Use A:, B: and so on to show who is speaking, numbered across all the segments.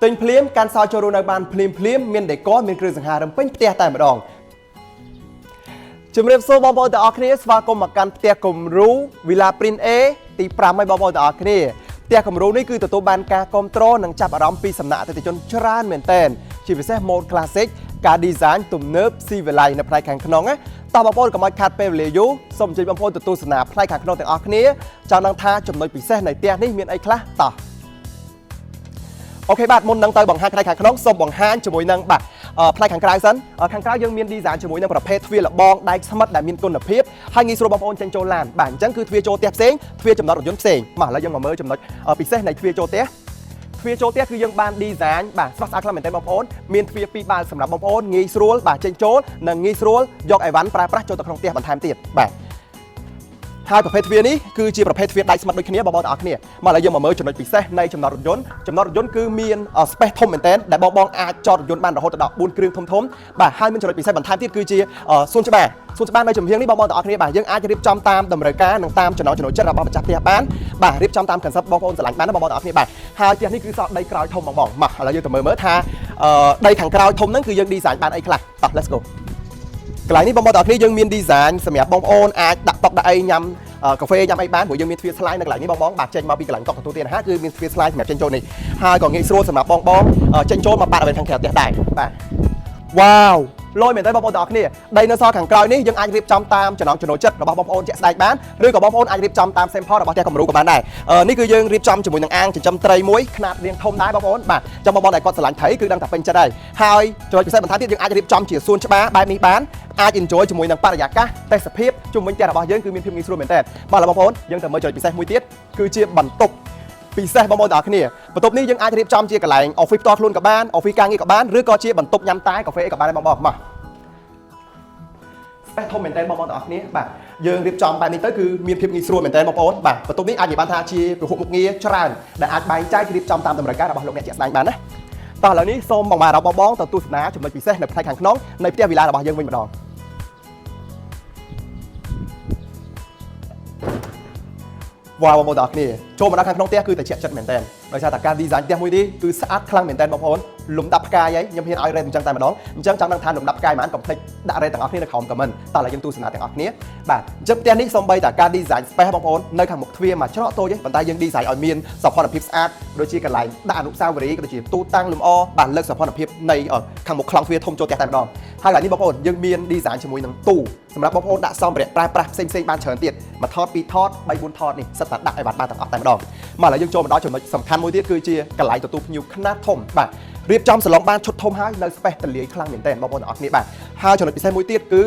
A: ទិញភ្លាមកាន់សោចូលរស់នៅបានភ្លាមភ្លាមមាន decor មានគ្រឿងសង្ហារឹមពេញផ្ទះតែម្ដងជំរាបសួរបងប្អូនទាំងអស់គ្នាស្វាគមន៍មកកាន់ផ្ទះគំរូ Villa Print A ទី5ហើយបងប្អូនទាំងអស់គ្នាផ្ទះគំរូនេះគឺទទួលបានការគ្រប់គ្រងនិងចាប់អារម្មណ៍ពីសំណាក់អតិថិជនច្រើនមែនទែនជាពិសេស mode classic ការ design ទំនើបស៊ីវិល័យនៅផ្នែកខាងក្នុងណាតោះបងប្អូនកុំឲ្យខាត់ពេលវេលាយូរសូមអញ្ជើញបងប្អូនទៅទស្សនាផ្នែកខាងក្នុងទាំងអស់គ្នាចង់ដឹងថាចំណុចពិសេសនៃផ្ទះនេះមានអីខ្លះតោះ OK បាទមុននឹងទៅបង្ហាញផ្នែកខាងក្នុងសូមបង្ហាញជាមួយនឹងបាទផ្នែកខាងក្រៅសិនខាងក្រៅយើងមាន design ជាមួយនឹងប្រភេទទ្វារលបងដែកស្មិតដែលមានគុណភាពហើយងាយស្រួលបងប្អូនចេញចូលឡានបាទអញ្ចឹងគឺទ្វារចូលផ្ទះផ្សេងទ្វារចំណតរថយន្តផ្សេងមកឥឡូវយើងមកមើលចំណុចពិសេសនៃទ្វារចូលផ្ទះទ្វារចូលផ្ទះគឺយើងបាន design បាទស្រស់ស្អាតខ្លាំងមែនទែនបងប្អូនមានទ្វារពីរបាល់សម្រាប់បងប្អូនងាយស្រួលបាទចេញចូលនិងងាយស្រួលយកអីវ៉ាន់ប្រើប្រាស់ចូលទៅក្នុងផ្ទះបន្ថែមទៀតបាទហើយប្រភេទទ្វារនេះគឺជាប្រភេទទ្វារដែកស្មិតដូចគ្នាបងប្អូនទាំងអស់គ្នាមកឥឡូវយើងមកមើលចំណុចពិសេសនៃចំណតរថយន្តចំណតរថយន្តគឺមាន space ធំមែនទែនដែលបងបងអាចចតរថយន្តបានរហូតដល់4គ្រឿងធំធំបាទហើយមានចំណុចពិសេសបន្ថែមទៀតគឺជាសួនច្បារសួនច្បារនៅចំហៀងនេះបងប្អូនទាំងអស់គ្នាបាទយើងអាចរៀបចំតាមតម្រូវការនិងតាមចំណង់ចំណូលចិត្តរបស់ម្ចាស់ផ្ទះបានបាទរៀបចំតាម concept បងប្អូនស្រឡាញ់បានណាបងប្អូនទាំងអស់គ្នាបាទហើយផ្ទះនេះគឺសល់ដីក្រោយធំបងបងមកឥឡូវយើងទៅមើលមើលថាដីខាងក្រោយធំហ្នឹងគឺយើង design បានអីខ្លះតោះ let's go កន្លែងនេះបងប្អូនទាំងអស់គ្នាយើងមាន design សម្រាប់បងប្អូនអាចដាក់តុដាក់អីញ៉ាំកាហ្វេញ៉ាំអីបានព្រោះយើងមានទ្វារស្លាយនៅកន្លែងនេះបងបងបាទចេញមកពីកន្លែងតុទទួលទានអាហារគឺមានទ្វារស្លាយសម្រាប់ចេញចូលនេះហើយក៏ងាយស្រួលសម្រាប់បងបងចេញចូលមកបរិវេណខាងក្រៅផ្ទះដែរបាទវ៉ាវលយមែនតើបងប្អូនទាំងអស់គ្នាដីនៅសល់ខាងក្រោយនេះយើងអាចរៀបចំតាមចំណង់ចំណូលចិត្តរបស់បងប្អូនជាក់ស្ដែងបានឬក៏បងប្អូនអាចរៀបចំតាម sample របស់ផ្ទះគំរូក៏បានដែរនេះគឺយើងរៀបចំជាមួយនឹងអាងចិញ្ចឹមត្រីមួយខ្នាតរាងធំដែរបងប្អូនបាទចាំបងប្អូនដែលគាត់ស្រឡាញ់ត្រីគឺដឹងតែពេញចិត្តហើយហើយចំណុចពិសេសបន្ថែមទៀតយើងអាចរៀបចំជាសួនច្បារបែបនេះបានអាច enjoy ជាមួយនឹងបរិយាកាសទេសភាពជុំវិញផ្ទះរបស់យើងគឺមានភាពងាយស្រួលមែនទែនបាទបងប្អូនយើងទៅមើលចំណុចពិសេសមួយទៀតគឺជាបន្ទប់ពិសេសបងប្អូនទាំងអស់គ្នាបន្ទប់នេះយើងអាចរៀបចំជាកន្លែង office ផ្ទាល់ខ្លួនក៏បាន office ការងារក៏បានឬក៏ជាបន្ទប់ញ៉ាំតែកាហ្វេក៏បានដែរបងប្អូនមក space ធំមែនទែនបងប្អូនទាំងអស់គ្នាបាទយើងរៀបចំបែបនេះទៅគឺមានភាពងាយស្រួលមែនទែនបងប្អូនបាទបន្ទប់នេះអាចនិយាយបានថាជាពហុមុខងារច្រើនដែលអាចបែងចែករៀបចំតាមតម្រូវការរបស់លោកអ្នកជាក់ស្ដែងបានណាតោះឥឡូវនេះសូមបងប្អូនបងបងទៅទស្សនាចំណុចពិសេសនៅផ្នែកខាងក្នុងនៃផ្ទះវីឡារបស់យើងវិញម្ដងវ៉ាវបងប្អូនទាំងអស់គ្នាចូលមកដល់ខាងក្នុងផ្ទះគឺតែជាក់ចិត្តមែនទែនដោយសារតែការ design ផ្ទះមួយនេះគឺស្អាតខ្លាំងមែនទែនបងប្អូនលំដាប់ផ្កាយហើយខ្ញុំហ៊ានឲ្យ rate អញ្ចឹងតែម្ដងអញ្ចឹងចង់ដឹងថាលំដាប់ផ្កាយប៉ុន្មានកុំភ្លេចដាក់ rate ទាំងអស់គ្នានៅក្រោម comment តោះឥឡូវយើងទស្សនាទាំងអស់គ្នាបាទអញ្ចឹងផ្ទះនេះសូម្បីតែការ design space បងប្អូននៅខាងមុខទ្វារមួយច្រកតូចទេប៉ុន្តែយើង design ឲ្យមានសោភ័ណភាពស្អាតដូចជាកន្លែងដាក់អនុស្សាវរីយ៍ក៏ដូចជាទូតាំងលម្អបាទលើកសោភ័ណភាពនៃខាងមុខខ្លងទ្វារធំចូលផ្ទះតែម្ដងហើយកន្លែងនេះបងប្អូនយើងមាន design ជាមួយនឹងទូសម្រាប់បងប្អូនដាក់សម្ភារៈប្រើប្រាស់ផ្សេងៗបានច្រើនទៀតមួយថតពីរថត3 4ថតនេះសិតតែដាក់ឲ្យបានបានទាំងអស់តែម្ដងមកឥឡូវយើងចូលមកដល់ចំណុចសំខាន់មួយទៀតគឺជាកន្លែងទទួលភ្ញៀវខ្នាតធំបាទរៀបចំសាឡុងបានឈុតធំហើយនៅ space ទលាយខ្លាំងមែនទែនបងប្អូនទាំងអស់គ្នាបាទហើយចំណុចពិសេសមួយទៀតគឺ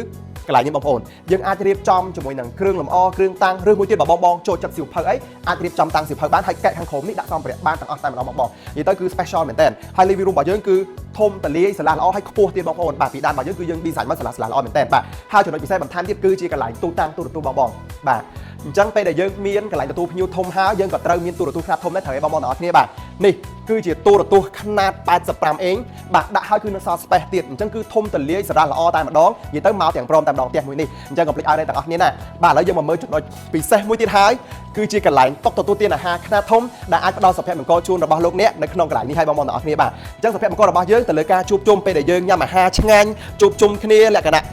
A: កន្លែងនេះបងប្អូនយើងអាចរៀបចំជាមួយនឹងគ្រឿងលម្អគ្រឿងតាំងឬមួយទៀតបើបងបងចូលចិត្តសៀវភៅអីអាចរៀបចំតាំងសៀវភៅបានហើយកែកខាងក្រោមនេះដាក់សម្ភារៈបានទាំងអស់តែម្ដងបងបងនិយាយទៅគឺ special មែនទែនហើយ living room របស់យើងគឺធំទលាយស្រឡះល្អហើយខ្ពស់ទៀតបងប្អូនបាទពីដានរបស់យើងគឺយើង design មកស្រឡះស្រឡះល្អមែនទែនបាទហើយចំណុចពិសេសបន្ថែមទៀតគឺជាកន្លែងទូតាំងទូរទស្សន៍បងបងបាទអញ្ចឹងពេលដែលយើងមានកន្លែងទទួលភ្ញៀវធំហើយយើងក៏ត្រូវមានទូរទស្សន៍ខ្នាតធំដែរត្រូវឲ្យបងប្អូនទាំងអស់គ្នាបាទនេះគឺជាទូរទស្សន៍ខ្នាត85អេងបាទដាក់ហើយគឺនៅសល់ space ទៀតអញ្ចឹងគឺធំទលាយស្រឡះល្អតែម្ដងនិយាយទៅមកទាំងព្រមតែម្ដងផ្ទះមួយនេះអញ្ចឹងកុំភ្លេចឲ្យទាំងអស់គ្នាណាបាទឥឡូវយើងមកមើលចំណុចពិសេសមួយទៀតហើយគឺជាកន្លែងតុទទួលទានអាហារខ្នាតធំដែលអាចផ្ដល់សុភមង្គលជូនរបស់លោកអ្នកនៅក្នុងកន្លែងនេះឲ្យបងប្អូនទាំងអស់គ្នាបាទអញ្ចឹងសុភមង្គលរបស់យើងទៅលើការជួបជុំពេលដែលយើងញ៉ាំអាហារឆ្ងាញ់ជួបជុំគ្នាលក្ខណៈ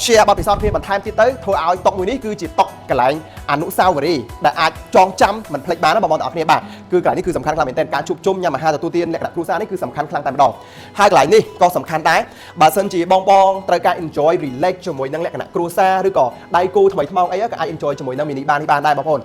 A: share បទពិសោធន៍គ្នាបន្ថែមទៀតទៅធ្វើឲ្យតុមួយនេះគឺជាតុកន្លែងអនុស្សាវរីយ៍ដែលអាចចងចាំមិនភ្លេចបានណាបងប្អូនទាំងអស់គ្នាបាទគឺកន្លែងនេះគឺសំខាន់ខ្លាំងមែនទែនការជួបជុំញ៉ាំអាហារទទួលទានលក្ខណៈគ្រួសារនេះគឺសំខាន់ខ្លាំងតែម្ដងហើយកន្លែងនេះក៏សំខាន់ដែរបើសិនជាបងបងត្រូវការ enjoy relax ជាមួយនឹងលក្ខណៈគ្រួសារឬក៏ដៃគូថ្មីថ្មោងអីក៏អាច enjoy ជាមួយនឹង mini bar នេះបានដែរបងប្អូន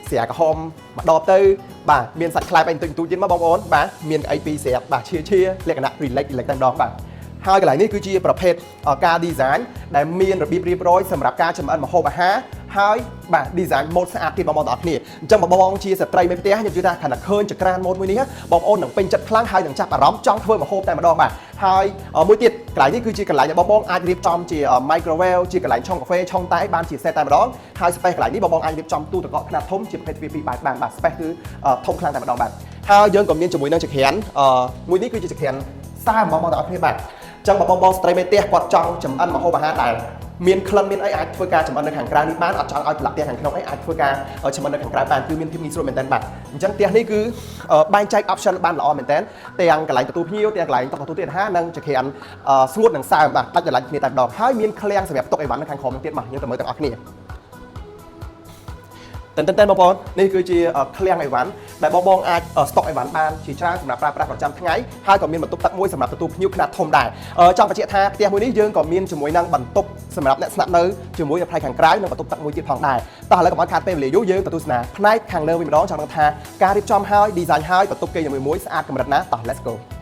A: ស្រាក្រហមមួយដបទៅបាទមានសាច់ខ្លែបអីបន្តិចបន្តួចទៀតមកបងប្អូនបាទមានអីពីរស្រាប់បាទឈៀឈៀលក្ខណៈ relax relax តែម្ដងបាទហើយកន្លែងនេះគឺជាប្រភេទការ design ដែលមានរបៀបរៀបរយសម្រាប់ការចម្អិនម្ហូបអាហារហើយបាទ design ម៉ូដស្អាតទៀតបងប្អូនទាំងអស់គ្នាអញ្ចឹងបងបងជាស្ត្រីមេផ្ទះខ្ញុំជឿថាខណៈឃើញចក្រានម៉ូដមួយនេះបងប្អូននឹងពេញចិត្តខ្លាំងហើយនឹងចាប់អារម្មណ៍ចង់ធ្វើម្ហូបតែម្ដងបាទហើយមួយទៀតកន្លែងនេះគឺជាកន្លែងដែលបងបងអាចរៀបចំជា microwave ជាកន្លែងឆុងកាហ្វេឆុងតែបានជា set តែម្ដងហើយ space កន្លែងនេះបងបងអាចរៀបចំទូទឹកកកខ្នាតធំជាប្រភេទទ្វារពីរបែបបានបាទ space គឺធំខ្លាំងតែម្ដងបាទហើយយើងក៏មានជាមួយនឹងចក្រានមួយនេះគឺជាចក្រានសើមបងប្អូនទាំងអស់គ្នាបាទអញ្ចឹងបងបងស្ត្រីមេផ្ទះគាត់ចង់ចម្អិនម្ហូបអាហារដែល មានក្លិនមានអីអាចធ្វើការចម្អិននៅខាងក្រៅនេះបានអត់ចង់ឲ្យប្រឡាក់ផ្ទះខាងក្នុងអីអាចធ្វើការចម្អិននៅខាងក្រៅបានគឺមានភាពងាយស្រួលមែនទែនបាទអញ្ចឹងផ្ទះនេះគឺបែងចែក option បានល្អមែនទែនទាំងកន្លែងទទួលភ្ញៀវទាំងកន្លែងតុទទួលទានអាហារនិងចង្ក្រានស្ងួតនិងសើមបាទដាច់ដោយឡែកគ្នាតែម្ដងហើយមានឃ្លាំងសម្រាប់ទុកអីវ៉ាន់នៅខាងក្រោមនោះទៀតមកយើងទៅមើលទាំងអស់គ្នា តែនតែនបងប្អូននេះគឺជាឃ្លាំងអីវ៉ាន់ដែលបងបងអាចស្តុកអីវ៉ាន់បានជាច្រើនសម្រាប់ប្រើប្រាស់ប្រចាំថ្ងៃហើយក៏មានបន្ទប់ទឹកមួយសម្រាប់ទទួលភ្ញៀវខ្នាតធំដែរចង់បញ្ជាក់ថាផ្ទះមួយនេះយើងក៏មានជាមួយនឹងបន្ទប់សម្រាប់អ្នកស្នាក់នៅជាមួយនៅផ្នែកខាងក្រៅនិងបន្ទប់ទឹកមួយទៀតផងដែរតោះឥឡូវកុំឲ្យខាតពេលវេលាយូរយើងទៅទស្សនាផ្នែកខាងលើវិញម្ដងចង់ដឹងថាការរៀបចំហើយ design ហើយបន្ទប់គេងមួយមួយស្អាតកម្រិតណាតោះ let's go។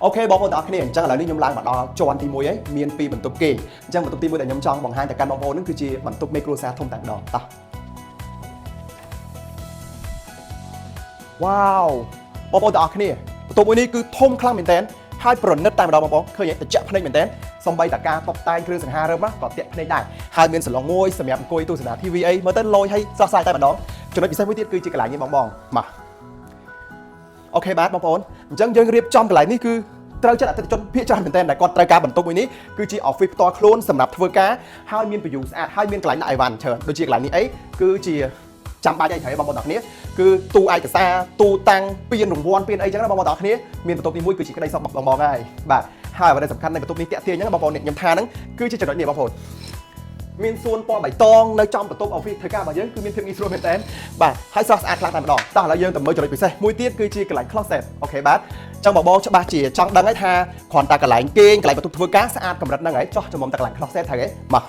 A: OK បងប្អូនទាំងអស់គ្នាអញ្ចឹងឥឡូវនេះខ្ញុំឡើងមកដល់ជាន់ទី1ហើយមានពីរបន្ទប់គេងអញ្ចឹងបន្ទប់ទី1ដែលខ្ញុំចង់បង្ហាញទៅកាន់បងប្អូនហ្នឹងគឺជាបន្ទប់មេគ្រួសារធំតែម្ដងតោះវ៉ាវបងប្អូនទាំងអស់គ្នាបន្ទប់មួយនេះគឺធំខ្លាំងមែនទែនហើយប្រណិតតែម្ដងបងប្អូនឃើញទេត្រជាក់ភ្នែកមែនទែនសំបីតការតុបតែងគ្រឿងសង្ហារឹមក៏តាក់ភ្នែកដែរហើយមានសាឡុងមួយសម្រាប់អង្គុយទស្សនា TV អីមើលទៅលយហើយស្រស់ស្រាយតែម្ដងចំណុចពិសេសមួយទៀតគឺជាកន្លែងនេះបងបងមក OK បាទបងប្អូនអញ្ចឹងយើងរៀបចំកន្លែងនេះគឺត្រូវចិត្តអតិថិជនភាគច្រើនមែនទែនដែលគាត់ត្រូវការបន្ទប់មួយនេះគឺជា office ផ្ទាល់ខ្លួនសម្រាប់ធ្វើការហើយមាន view ស្អាតហើយមានកន្លែងដាក់អីវ៉ាន់ច្រើនដូចជាកន្លែងនេះអីគឺជាចាំបាច់អីត្រូវបងប្អូនទាំងគ្នាគឺទូឯកសារទូតាំងពានរង្វាន់ពានអីចឹងណាបងប្អូនទាំងគ្នាមានបន្ទប់នេះមួយគឺជាក្តីសុខបងបងហើយបាទហើយអ្វីដែលសំខាន់នៃបន្ទប់នេះតាក់ទាញហ្នឹងបងប្អូននេះខ្ញុំថាហ្នឹងគឺជាចំណុចនេះបងប្អូន មានសួនពណ៌បៃតងនៅចំបន្ទប់ office ធ្វើការរបស់យើងគឺមានភាពងាយស្រួលមែនទែនបាទហើយស្រស់ស្អាតខ្លាំងតែម្ដងតោះឥឡូវយើងទៅមើលចំណុចពិសេសមួយទៀតគឺជាកន្លែង closet OK បាទចឹងបងបងច្បាស់ជាចង់ដឹងហើយថាគ្រាន់តែកន្លែងគេងកន្លែងបន្ទប់ធ្វើការស្អាតកម្រិតហ្នឹងហើយចោះចំមុំតែកន្លែង closet ត្រូវទេម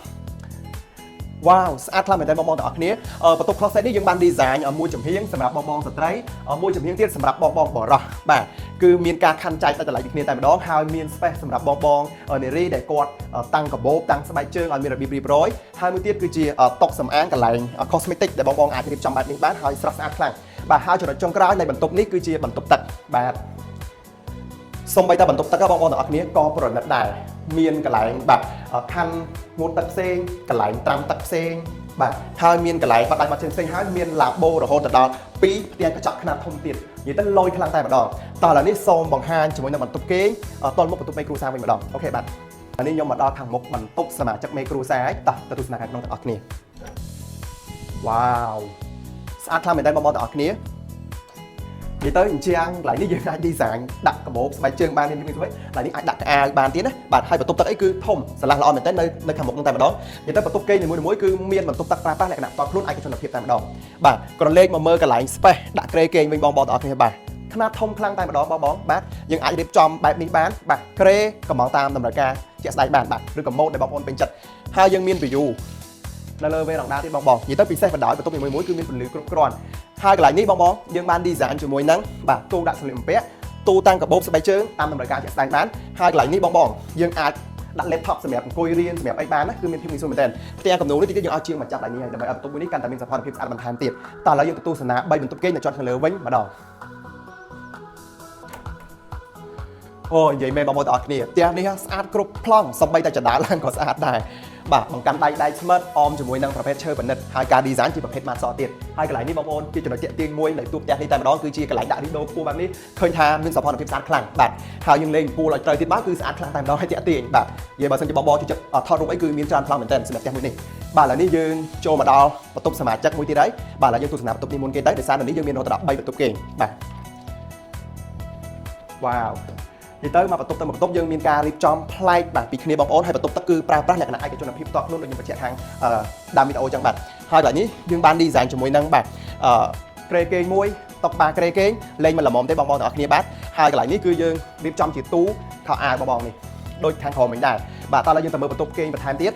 A: កវ៉ាវស្អាតខ្លាំងមែនទែនបងបងទាំងអស់គ្នាបន្ទប់ closet នេះយើងបាន design មួយចំហៀងសម្រាប់បងបងស្ត្រីមួយចំហៀងទៀតសម្រាប់បងបងបរោះបាទគឺមានការខណ្ឌចែកដាច់តម្លៃពីគ្នាតែម្ដងហើយមាន space សម្រាប់បងបងនារីដែលគាត់តាំងកាបូបតាំងស្បែកជើងឲ្យមានរបៀបរៀបរយហើយមួយទៀតគឺជាតុសម្អាងកន្លែង cosmetic ដែលបងបងអាចរៀបចំបែបនេះបានហើយស្រស់ស្អាតខ្លាំងបាទហើយចំណុចចុងក្រោយនៃបន្ទប់នេះគឺជាបន្ទប់ទឹកបាទ សំបីតែបន្ទប់ទឹកបងប្អូនទាំងអស់គ្នាក៏ប្រណិតដែរមានកន្លែងបាទខណ្ឌងូតទឹកផ្សេងកន្លែងត្រាំទឹកផ្សេងបាទហើយមានកន្លែងបាត់ដៃបាត់ជើងផ្សេងហើយមានឡាបូរហូតដល់2ផ្ទាំងកញ្ចក់ខ្នាតធំទៀតនិយាយទៅលយខ្លាំងតែម្ដងតោះឥឡូវនេះសូមបង្ហាញជាមួយនឹងបន្ទប់គេងតលមុខបន្ទប់មេគ្រួសារវិញម្ដង OK បាទឥឡូវនេះខ្ញុំមកដល់ខាងមុខបន្ទប់សមាជិកមេគ្រួសារហើយតោះទៅទស្សនាខាងក្នុងទាំងអស់គ្នាវ៉ាវស្អាតខ្លាំងមែនទែនបងប្អូនទាំងអស់គ្នា និយាយទៅអញ្ចឹងកន្លែងនេះយើងអាច design ដាក់កាបូបស្បែកជើងបាននេះនេះស្បែកកន្លែងនេះអាចដាក់កៅអៅបានទៀតណាបាទហើយបន្ទប់ទឹកអីគឺធំស្រឡះល្អមែនទែននៅនៅខាងមុខនឹងតែម្ដងនិយាយទៅបន្ទប់គេងនីមួយៗគឺមានបន្ទប់ទឹកប្រើប្រាស់លក្ខណៈផ្ទាល់ខ្លួនឯកជនភាពតែម្ដងបាទក្រឡេកមកមើលកន្លែង space ដាក់គ្រែគេងវិញបងប្អូនទាំងអស់គ្នាបាទខ្នាតធំខ្លាំងតែម្ដងបងបងបាទយើងអាចរៀបចំបែបនេះបានបាទគ្រែកំងតាមតម្រូវការជាក់ស្ដែងបានបាទឬក៏ម៉ូតដែលបងប្អូនពេញចិត្តហើយយើងមាន view នៅលើវេរ៉ង់ដាទៀតបងបងនិយាយទៅពិសេសបណ្ដោយបន្ទប់នីមួយៗគឺមានពន្លឺគ្រប់គ្រាន់ហើយកន្លែងនេះបងបងយើងបាន design ជាមួយនឹងបាទទូដាក់សម្លៀកបំពាក់ទូតាំងកាបូបស្បែកជើងតាមតម្រូវការជាក់ស្ដែងបានហើយកន្លែងនេះបងបងយើងអាចដាក់ laptop សម្រាប់អង្គុយរៀនសម្រាប់អីបានណាគឺមានភាពងាយស្រួលមែនទែនផ្ទះកំណូនេះតិចទៀតយើងឲ្យជាងមកចាប់ដៃនេះហើយដើម្បីឲ្យបន្ទប់មួយនេះកាន់តែមានសោភ័ណភាពស្អាតបន្ថែមទៀតតោះឥឡូវយើងទៅទស្សនា3បន្ទប់គេងនៅជាន់ខាងលើវិញម្ដងអូនិយាយមែនបងប្អូនទាំងអស់គ្នាផ្ទះនេះស្អាតគ្រប់ប្លង់សំបីតែចដាឡើងក៏ស្អាតដែរបាទបង្កាន់ដៃដែកស្មិតអមជាមួយនឹងប្រភេទឈើប៉និតហើយការ design ជាប្រភេទម៉ាត់សទៀតហើយកន្លែងនេះបងប្អូនជាចំណុចទាក់ទាញមួយនៃទូផ្ទះនេះតែម្ដងគឺជាកន្លែងដាក់រីដូខ្ពស់បែបនេះឃើញថាមានសោភ័ណភាពស្អាតខ្លាំងបាទហើយយើងលេងពូលឲ្យត្រូវទៀតមកគឺស្អាតខ្លាំងតែម្ដងហើយទាក់ទាញបាទនិយាយបើសិនជាបងប្អូនចូលចិត្តថតរូបអីគឺមានច្រើនប្លង់មែនទែនសម្រាប់ផ្ទះមួយនេះបាទឥឡូវនេះយើងចូលមកដល់បន្ទប់សមាជិកមួយទៀតហើយបាទឥឡូវយើងទស្សនាបន្ទប់នេះមុនគេទៅដោយសារនៅនេះយើងមានរហូតដល់3បន្ទប់គេបាទវ៉ាវ និយាយទៅមកបន្ទប់ទៅមកបន្ទប់យើងមានការរៀបចំប្លែកបាទពីគ្នាបងប្អូនហើយបន្ទប់ទឹកគឺប្រើប្រាស់លក្ខណៈឯកជនភាពផ្ទាល់ខ្លួនដូចខ្ញុំបញ្ជាក់ខាងដើមវីដេអូចឹងបាទហើយកន្លែងនេះយើងបាន design ជាមួយនឹងបាទអឺគ្រែគេងមួយតុបាគ្រែគេងលេងមិនល្មមទេបងប្អូនទាំងអស់គ្នាបាទហើយកន្លែងនេះគឺយើងរៀបចំជាទូខោអាវបងប្អូននេះដូចខាងក្រោមវិញដែរបាទតោះឥឡូវយើងទៅមើលបន្ទប់គេងបន្ថែមទៀត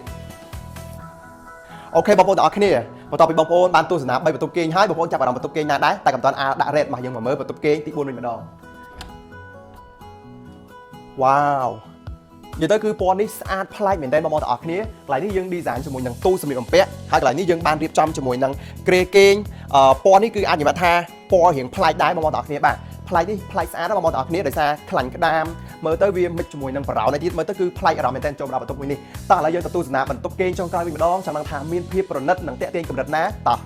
A: OK បងប្អូនទាំងអស់គ្នាបន្ទាប់ពីបងប្អូនបានទស្សនា3បន្ទប់គេងហើយបងប្អូនចាប់អារម្មណ៍បន្ទប់គេងណាដែរតែកំតាន់អាដាក់ rate មកយើងមកមើលបន្ទប់គេងទី4វិញម្ដងវ៉ាវនិយាយទៅគឺពណ៌នេះស្អាតប្លែកមែនទែនបងប្អូនទាំងអស់គ្នាកន្លែងនេះយើង design ជាមួយនឹងទូសម្លៀកបំពាក់ហើយកន្លែងនេះយើងបានរៀបចំជាមួយនឹងគ្រែគេងពណ៌នេះគឺអាចនិយាយថាពណ៌រៀងប្លែកដែរបងប្អូនទាំងអស់គ្នាបាទប្លែកនេះប្លែកស្អាតណាស់បងប្អូនទាំងអស់គ្នាដោយសារខ្លាញ់ក្តាមមើលទៅវាមិចជាមួយនឹងប្រោននេះទៀតមើលទៅគឺប្លែកអារម្មណ៍មែនទែនចូលមកដល់បន្ទប់មួយនេះតោះឥឡូវយើងទៅទស្សនាបន្ទប់គេងចុងក្រោយវិញម្ដងចង់ដឹងថាមានភាពប្រណិតនិងតាក់ទាញកម្រិតណាតោះ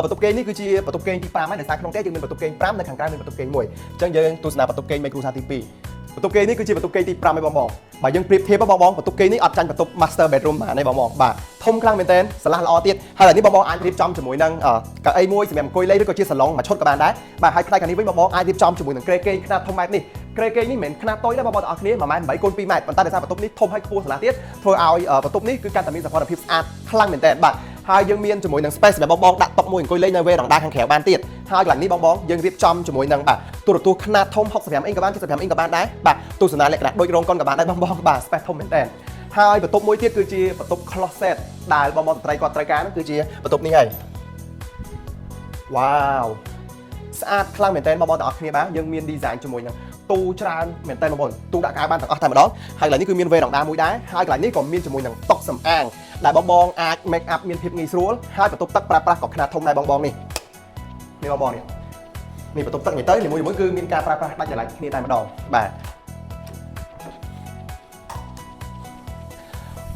A: បន្ទប់គេងនេះគឺជាបន្ទប់គេងទី5ហើយដោយសារក្នុងផ្ទះយើងមានបន្ទប់គេង5នៅខាងក្រៅមានបន្ទប់គេង1អញ្ចឹងយើងទស្សនាបន្ទប់គេងមេគ្រួសារទី2 បន្ទប់គេងនេះគឺជាបន្ទប់គេងទី5ឯងបងបងបើយើងប្រៀបធៀបបងបងបន្ទប់គេងនេះអត់ចាញ់បន្ទប់ master bedroom បានទេបងបងបាទធំខ្លាំងមែនទែនស្រឡះល្អទៀតហើយឥឡូវនេះបងបងអាចរៀបចំជាមួយនឹងកៅអីមួយសម្រាប់អង្គុយលេងឬក៏ជាសាឡុងមួយឈុតក៏បានដែរបាទហើយផ្នែកខាងនេះវិញបងបងអាចរៀបចំជាមួយនឹងគ្រែគេងខ្នាតធំបែបនេះគ្រែគេងនេះមិនមែនខ្នាតតូចទេបងប្អូនទាំងអស់គ្នា1ម៉ែត្រ8គុណ2ម៉ែត្រប៉ុន្តែដោយសារបន្ទប់នេះធំហើយខ្ពស់ស្រឡះទៀតធ្វើឲ្យបន្ទប់នេះគឺកាន់តែមានសោភ័ណភាពស្អាតខ្លាំងមែនទែនបាទហើយយើងមានជាមួយនឹង space សម្រាប់បងបងដាក់តុមួយអង្គុយលេងនៅវេរ៉ង់ដាខាងក្រៅបានទៀតហើយកន្លែងនេះបងបងយើងរៀបចំជាមួយនឹងបាទទូរទស្សន៍ខ្នាតធំ65អ៊ីងក៏បាន75អ៊ីងក៏បានដែរបាទទស្សនាលក្ខណៈដូចរោងកុនក៏បានដែរបងបងបាទ space ធំមែនទែនហើយបន្ទប់មួយទៀតគឺជាបន្ទប់ closet ដែលបងបងស្ត្រីគាត់ត្រូវការនោះគឺជាបន្ទប់នេះហើយវ៉ាវស្អាតខ្លាំងមែនទែនបងប្អូនទាំងអស់គ្នាបាទយើងមាន design ជាមួយនឹងទូច្រើនមែនទែនបងប្អូនទូដាក់ខោអាវបានទាំងអស់តែម្ដងហើយកន្លែងនេះគឺមានវេរ៉ង់ដាមួយដែរហើយកន្លែងនេះក៏មានជាមួយនឹងតុសម្អាងដែលបងបងអាច make up មានភាពងាយស្រួលហើយបន្ទប់ទឹកប្រើប្រាស់ក៏ខ្នាតធំដែរបងបងនេះនេះបងបងនេះនេះបន្ទប់ទឹកនេះទៅនីមួយៗគឺមានការប្រើប្រាស់ដាច់ដោយឡែកគ្នាតែម្ដងបាទ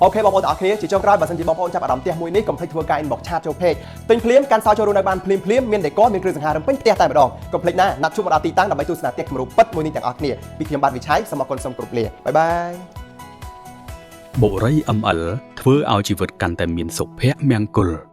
A: OK បងប្អូនទាំងអស់គ្នាជាចុងក្រោយបើសិនជាបងប្អូនចាប់អារម្មណ៍ផ្ទះមួយនេះកុំភ្លេចធ្វើការ inbox chat ចូល page ទិញភ្លាមកាន់សោចូលរួមនៅបានភ្លាមភ្លាមមាន decor មានគ្រឿងសង្ហារឹមពេញផ្ទះតែម្ដងកុំភ្លេចណាណាត់ជួបមកដល់ទីតាំងដើម្បីទស្សនាផ្ទះគំរូពិតមួយនេះទាំងអស់គ្នាពីខ្ញុំបាទវិឆ័យសូមអរគុណសូមគោរពលា bye bye។
B: បុរី ML ធ្វើឲ្យជីវិតកាន់តែមានសុភមង្គល។